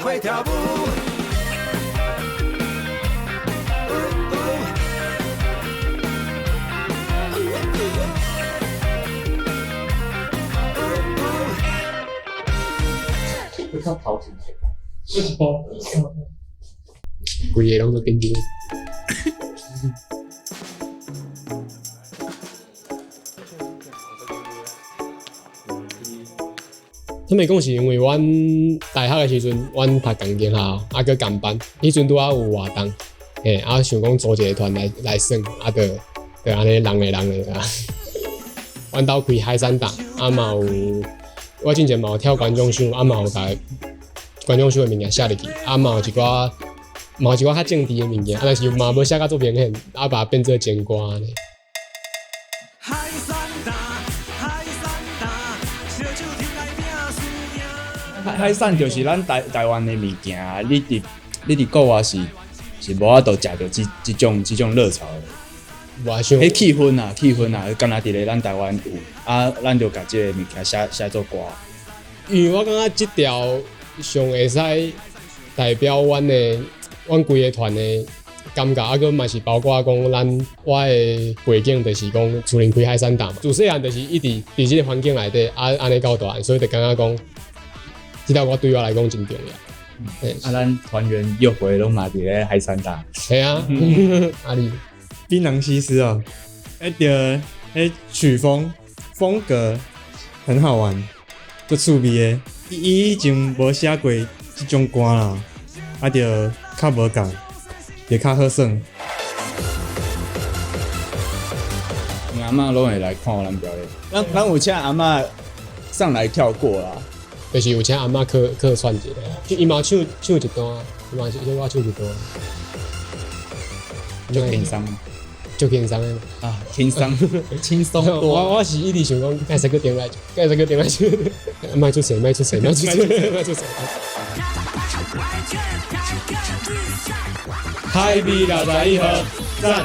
伙跳舞。会较头前。规个攏做紧張。坦白講是因為阮大學的時陣，阮讀仝間校，啊閣仝班，彼陣拄仔有活動，嘿，啊想講組一個團來來耍，啊就就按呢人的人的啊。阮兜開海產檔，啊嘛有，我進前嘛有跳觀眾秀，啊嘛有共觀眾秀的物件寫入去，啊嘛有一寡嘛有一寡較政治的物件，啊但是嘛無寫甲足明顯，啊把它變做情歌按呢。海產擔，海產擔，燒酒天來拼輸贏。海產就是咱台台灣的物件，你佇你佇國外是是無法度食著這這種這種熱潮的。我想彼氣氛啊，氣氛啊，敢若佇咧咱台灣有，啊，咱就共這个物件寫寫做歌。因為我感覺這條上會使代表阮的阮規個團的感覺，啊，閣嘛是包括講咱我的背景，就是講厝裡開海產檔嘛，自細漢就是一直佇這个環境內底，啊，按呢到大漢，所以就感覺講，這條歌對我來講真重要。啊，咱團員約會攏嘛佇咧海產檔。嘿啊，啊你檳榔西施哦，彼著彼曲風風格很好玩，足趣味的。伊伊以前無寫過這種歌啦，啊，就較無仝，就較好耍。阿嬤攏會來看咱表演，咱咱有請阿嬤上來跳過啦，就是有請阿嬤客客串一下，就伊嘛唱唱一段，伊嘛小可唱一段，足輕鬆，足輕鬆的啊，輕鬆輕鬆多。我我是一直想講，該使閣轉來，該使閣轉來唱，莫出聲，莫出聲，莫出聲，莫出聲。海味61號，讚。